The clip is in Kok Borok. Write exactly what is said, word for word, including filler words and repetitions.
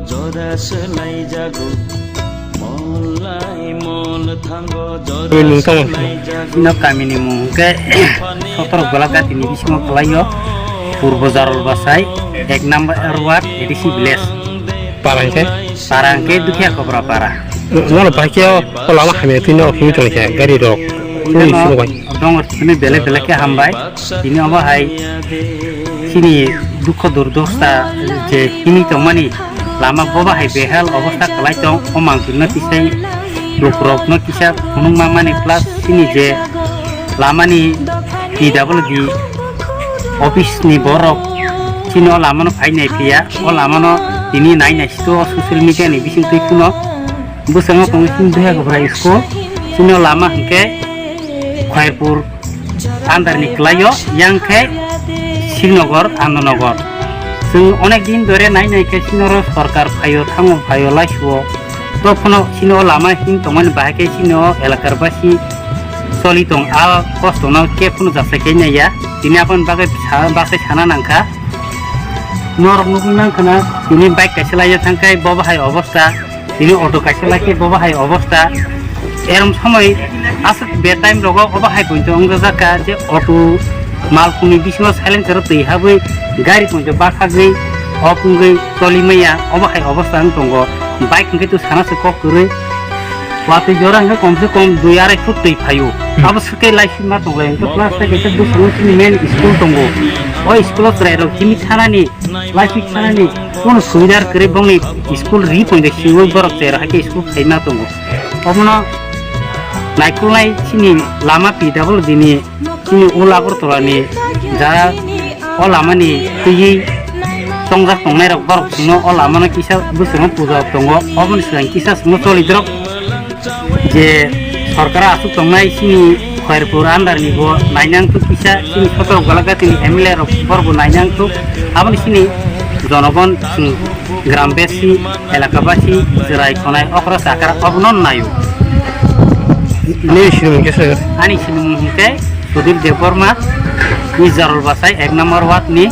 Jora swlaijago, mol lai mol thango, jora Tini nung tamo swlaijago. Ino kamini mung hwnkhe Sotorok Golagati ni bisingo kwlaio, Purbo Jarol Bachai, ek number ward, A D C village. Para hwnkhe? Para hwnkhe Dukhiya Kobra para. Nono bahai khe o lama hamya twi no himwi tongkha gari rok. Ino Ui, no sino bai. Dongo tini belai belai khe hambai. Tini obo hai chini dukho durdosta je himwi tongmani lama bobo hai behal obostha kwlai tong, o mangpili no tisai lukurok no kisa phunukma mani plus chini je lamani P W D office ni borok chini o lama no phai nai phiya, o lama no tini nai nai sito o social media ni bising twi phano bwskango tongo chini Dukhiya Kobra school, chini o lama hwnkhe Khairpur under ni kwlaio, yang khe Srinagar, Anandanagar. Chwng onek din dore nai nai khe chini oro sorkar phaio, thango phaio, laisuo. To phano chini o lama him tongmani bahai khe chini o elakar basi choli tong, a kosto no khe phano jasai khe naiya. Tini aboni bagwi sa-, basai sana nangkha. Norok nugwi mankha na, tini bike kaisa laijak thangkhe bobo hai obostha. Tini auto kaisa lai khe bobo hai obostha. Erom somoi aswk be time rogo obo hai poito wngjakha je auto malkhungni bisingo silencer o twi habwi gari poito bakhagwi off wngwi choli maya, obo hai obostha wng tongo. Bike hwnkhe to sana se kok kwrwi. Watwi jora hwnkhe kom se kom dui arai foot twi phaio. Hmm. Abo swkhe lai sima tonglai hwnkhe plus tei kaisa bwskango chini main school tongo. O school o chwrai rok chini thanani Laisik sanani kono subidar kwrwi bongni school ri poito siwi borok chera hai khe school khaima tongo. Obono naikolnai chini lama P W D ni chini Old Agartala ni jara o lama ni twiwi chongjak tongnai rok borok chwngno o lama no kisa bwskango puja tongo, oboni swkang kisa chwngno choli drop. Je sorkar aswk tongnai chini Khairpur under ni bo nainang tuk kisa chini Sotorok Golagati ni M L A rok borok bo nainang tuk, aboni chini jonogon chwng gram besi, elaka basi, chwrai khonai okra chakra obono naio. Nini sinimung khe sir? Ani sinimung hwnkhe Sudip Debbarma, ni Jarol Bachai ek number ward ni.